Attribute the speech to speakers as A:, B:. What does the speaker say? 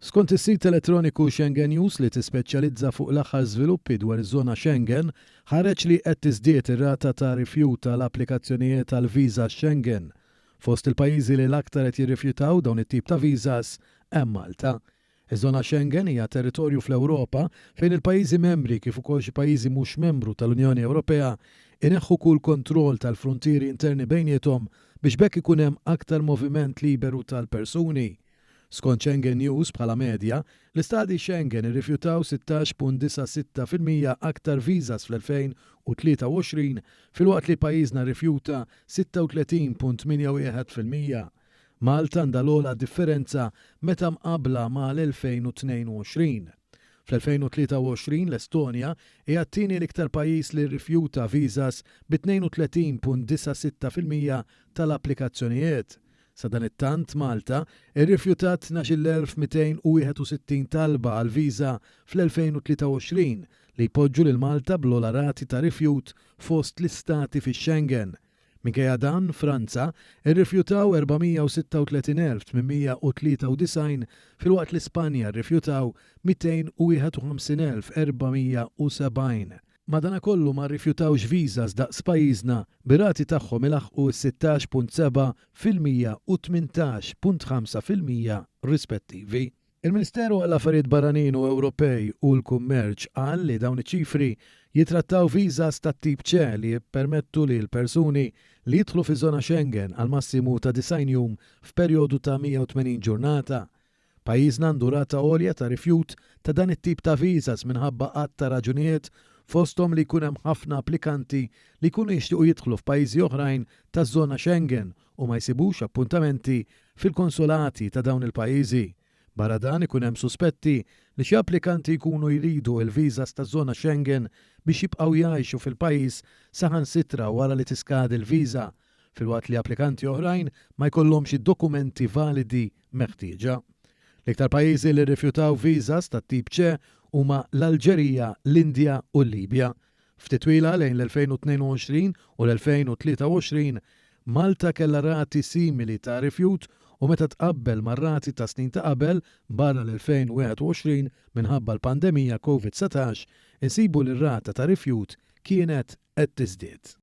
A: Skont is-sit elettroniku Schengen News li tispeċjalizza fuq l-aħħar żviluppi dwar iż-żona Schengen, ħareġ li qed tiżdied ir-rata ta' rifjut għal applikazzjonijiet għal viżas Schengen. Fost il-pajjiżi li l-aktar qed jirrifjutaw dawn it-tip ta' viżas hemm Malta. Iż-żona Schengen hija territorju fl-Ewropa fejn il-pajjiżi membri kif ukoll xi pajjiżi mhux membru tal-Unjoni Ewropea ineħħu kull kontroll tal-fruntieri interni bejniethom biex b'hekk ikun hemm aktar moviment liberu tal-persuni. Skont Schengen News, bħala medja, l-istati Schengen irrifjutaw 16.96% aktar visas fl-2023 filwaqt li pajjiżna rrifjuta 36.81%. Malta għandha l-ogħla differenza meta mqabbla mal-2022. Fl-2023 l-Estonja hija t-tieni l-iktar pajjiż li rrifjuta visas bi 32.96% tal-applikazzjonijiet. Sadanittant Malta rrifjutat 12,261 talba għal viża fl-2023 li jpoġġu lil Malta bl-ogħla rati ta' rifjut fost l-istati fix-Schengen. Minkejja dan, Franza rrifjutaw 436,893 filwaqt li Spanja rrifjutaw 251,470. Madanakollu ma rrifjutawx visas daqs pajjiżna bir-rati tagħhom ilaħħqu s-16.7% u 18.5% rispettivi. Il-Ministeru għall-Affarijiet Barranin u Ewropej u l-Kummerċ qal li dawn iċ-ċifri jitrattaw visas tat-tip C li jippermettu li l-persuni li jidħlu fiż-żona Schengen għal massimu ta' 90 jum f'perjodu ta' 180 ġurnata. Pajjiżna għandu rata għolja ta' rifjut ta' dan it-tip ta' visas minħabba għadd ta' raġunijiet fosthom li jkun hemm ħafna applikanti li jkunu jixtiequ jidħlu f'pajjiżi oħrajn taż-żona Schengen u ma jsibux appuntamenti fil-konsolati ta' dawn il-pajjiżi. Barra dan ikun hemm suspetti li xi applikanti jkunu jridu il-visas taż-żona Schengen biex jibqgħu jgħixu fil-pajjiż saħansitra wara li tiskadi l-viża filwaqt li applikanti oħrajn ma jkollhomx id-dokumenti validi meħtieġa. L-iktar pajjiżi li rrifjutaw visas tat-tip C huma l-Alġerija, l-Indja u l-Libja. Ftit twila lejn l-2022 u l-2023, Malta kellha rati simili ta' rifjut u meta tqabbel mar-rati ta' snin ta' qabel, barra l-2021 minħabba l-pandemija Covid 19, insibu li r-rata ta' rifjut kienet qed tiżdied.